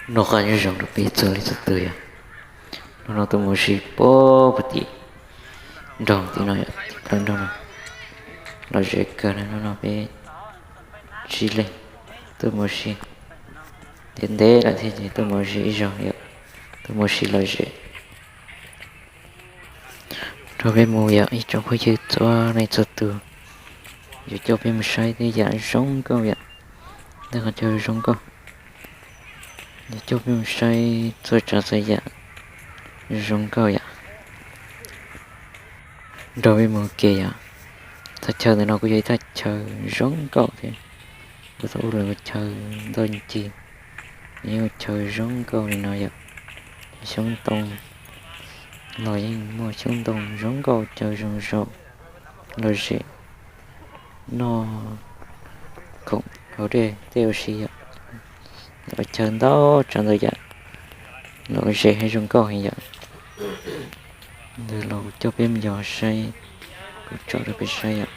Noj qab nyob zoo rau peb txhua leej txhua tus yom. Hnub no tuaj mus ua si puag tim nroog tim no yom, tim plawv nroog no. Lom zem kawg na, hnub no peb tsib leeg tuaj mus ua si. Ntev ntev lawm thiab ces tuaj mus ua si ib zaug yom, tuaj mus ua si lom zem. Nrog peb mus yom ib tsoom phooj ywg txhua leej txhua tus. Yuav coj peb mus saib tej yam zoo nkauj yom, tej qhov chaw zoo nkauj. Yuav coj peb mus saib txhua tsav txhua yam zoo nkauj yom. Nrog peb mus ua ke yom. Thaj chaw ntawm no kuj yog ib thaj chaw zoo nkauj thiab. Puag thaum ub lawv ua chaw ntoj ncig, yeej ua chaw zoo nkauj li no yom. Xyoob ntoo los yeej muaj xyoob ntoo zoo nkauj, chaw zoo zaum, lom zem noj khoom haus dej tej ua si yom. Ua chaw ntau tsav ntau yam, lom zem heev zoo nkauj heev yom. Ntawd los kuv coj peb mus yos saib, kuv tsom rau peb saib yom.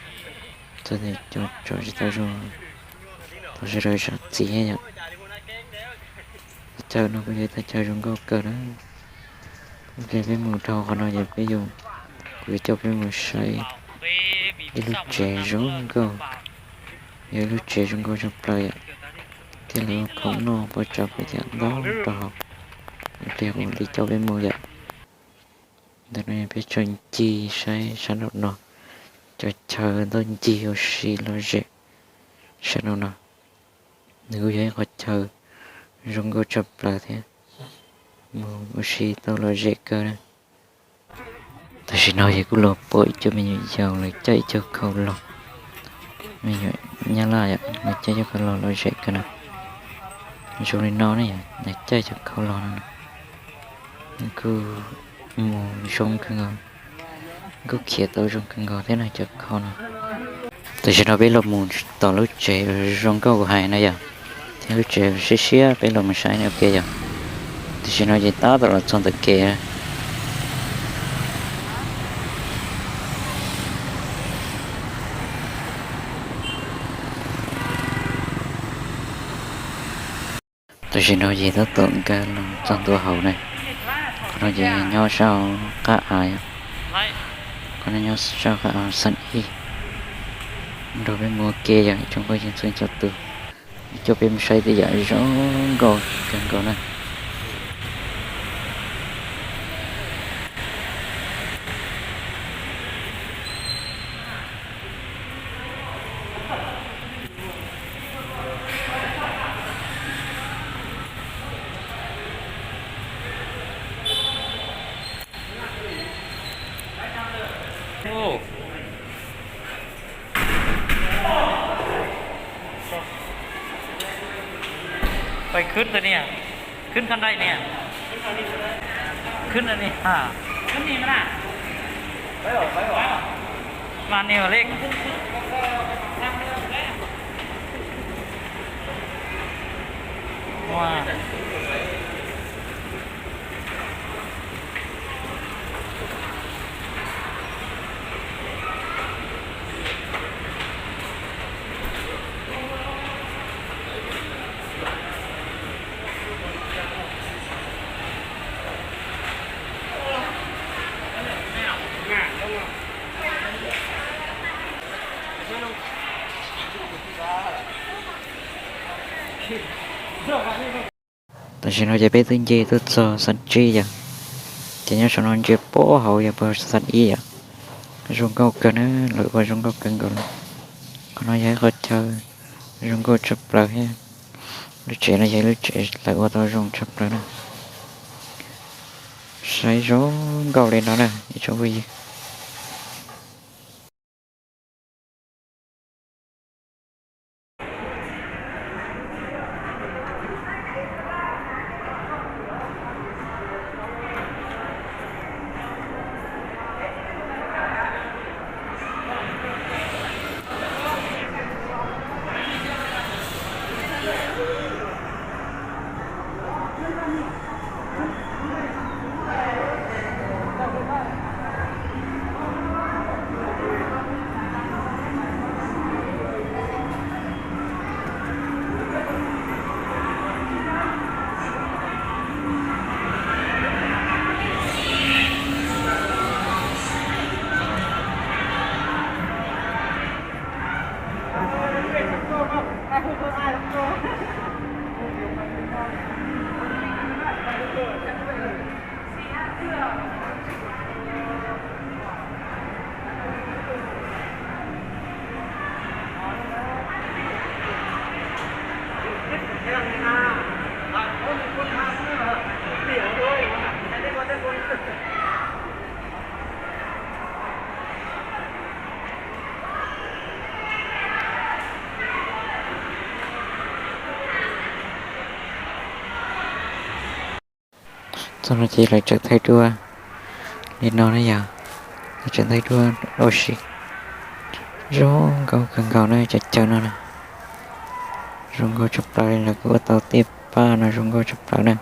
Txog tias cov tsom tsis tau zoo, thov sawv daws zam txim thiab yom. Thaj chaw no kuj yog thaj chaw zoo nkauj kawg na. Ok, peb mus dhau qhov no ces peb yuav, kuv yuav coj peb mus saib ib lub tsev zoo nkauj. Yog ib lub tsev zoo nkauj tshaj plaws yom, thiab lawv ua khoom noj pab tsav pab yam ntau rau hauv. Ib pliag kuv mam li coj peb mus yom. Ntawm no yog peb tso ncig saib sab nraum no, cov chaw ntoj ncig ua si lom zem sab nraum no. Nws kuj yog ib qhov chaw zoo nkauj tshaj plaws thiab, mus ua si tau lom zem kawg na. Tam sim no yog kuj los pom ib co me nyuam yaus lawv caij ib co khau los, me nyuam nyab laj yom, lawv caij ib co khau los lom zem kawg na. Zoo li no ne yom, lawv caij ib co khau los no, kuj mus zoo kawg nkaus, kuj khiav tau zoo kawg nkaus thiab na cov khau no. Tam sim no peb los mus tom lub tsev zoo nkauj kuv hais no yom, thiab lub tsev siab siab peb los mus saib no ua ke yom. Tam sim no ces tab tom los txog ntawm kev. Tam sim no ces tab tom nkag los txog ntua hauv na. Qhov no ces nyob sab qab av, qhov no nyob sab qab av Xas Ib. Nrog peb mus ua ke yom ib tsoom phooj ywg txhua leej txhua tus, coj peb mus saib tej yam zoo nkauj kawg nkaus na. Phảiขึ้นตัวเนี่ย ขึ้นขั้นไดเนี่ย ขึ้นอันนี้อ่า ขึ้นนี่ไหมล่ะ มาเนี่ยเลข ว้า Tam sim no ces peb twb nce tuaj txog Xas Tsib yom, ces nyob saum no ntsia puag hauv yog puag Xas Ib yom. Zoo nkauj kawg na, lawv ua zoo nkauj kawg nkaus li. Qhov no yog ib qhov chaw zoo nkauj tshaj plaws thiab. Lub tsev no yog ib lub tsev lawv ua tau zoo tshaj plaws na. Saib zoo nkauj li no na ib tsoom phooj ywg. Txog no ces lawv tseem thaij duab li no na yog, lawv tseem thaij duab ua si. Zoo nkauj kawg nkaus na, cov caw no na. Zoo nkauj tshaj plaws li, lawv kuj ua tau tej pab no zoo nkauj tshaj plaws na.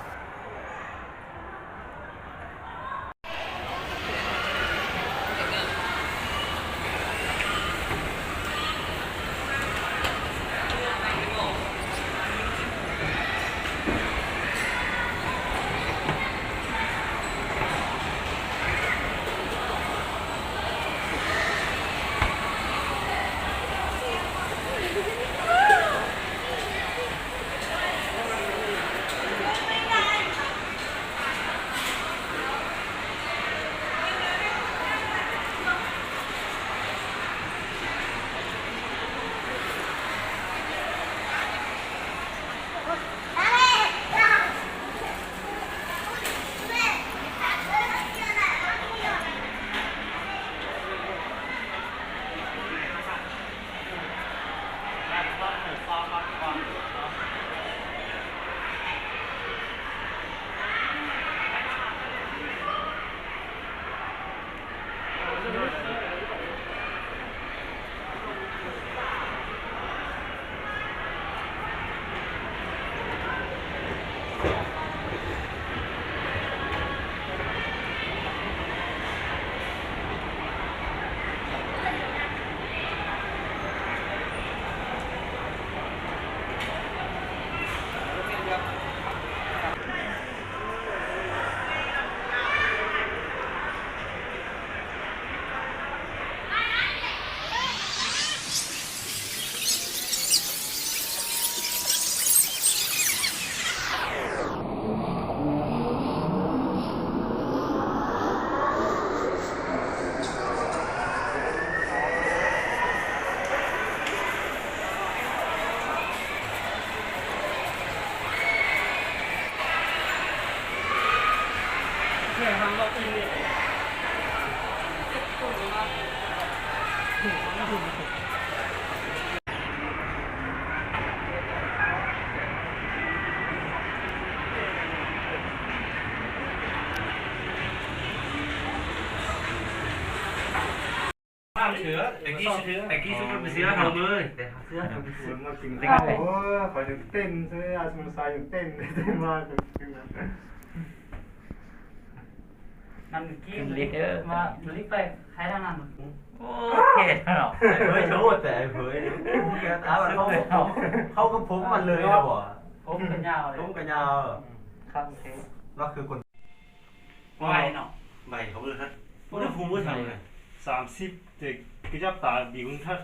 Sib, kws cov tas dim kuv thawj.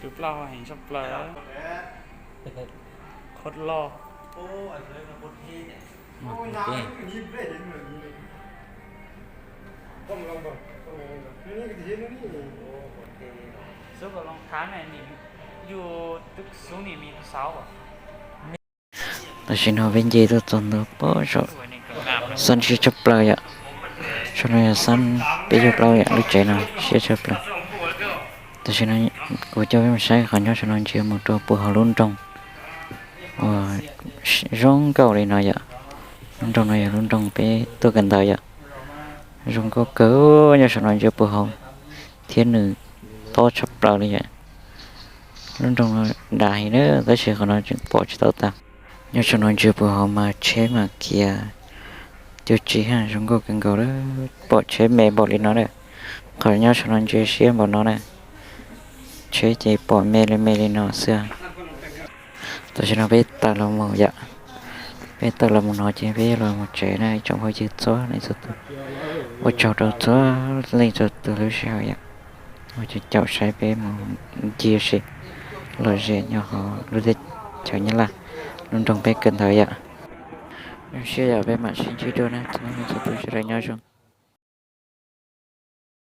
Tus plaub heev tshaj plaws, qhov loj. Tam sim no peb nce tuaj txog ntua pem saum xab ntshiab tshaj plaws yom. Saum no yog xab peb caug plaub yom, lub tsev no siab tshaj plaws. Tam sim no kuv coj peb mus saib qhov nyob saum no ntsia mus rau puag hauv lub nroog uas zoo nkauj li no yom. Lub nroog no yog lub nroog peb tuaj kawm ntawv yom. Zoo nkauj kawg, nyob saum no ntsia puag hauv thiab nws tob tshaj plaws li yom. Lub nroog no dav heev na, tab sis qhov no tseem pom tsis tau tag. Nyob saum no ntsia puag hauv mas tsheb mas khiav cuag tsis ha, zoo nkauj kawg nkaus, pom tsheb me npaum li no na. Qhov nyob saum no ntsia siab npaum no na, tsheb ces pom me li me li no xwb. Tam sim no peb tawm los mus yom, peb tawm los mus no ces peb yuav los mus tsev na ib tsoom phooj ywg txhua leej txhua tus. Ua tsaug rau txhua leej txhua tus lub sij hawm yom, uas caum saib peb mus ncig ua si lom zem nyob hauv lub teb chaws Nyab Laj, lub nroog peb kawm ntawv yom. Zoo siab yom, peb mam sib ntsib dua na, txhua leej txhua tus sawv daws nyob zoo.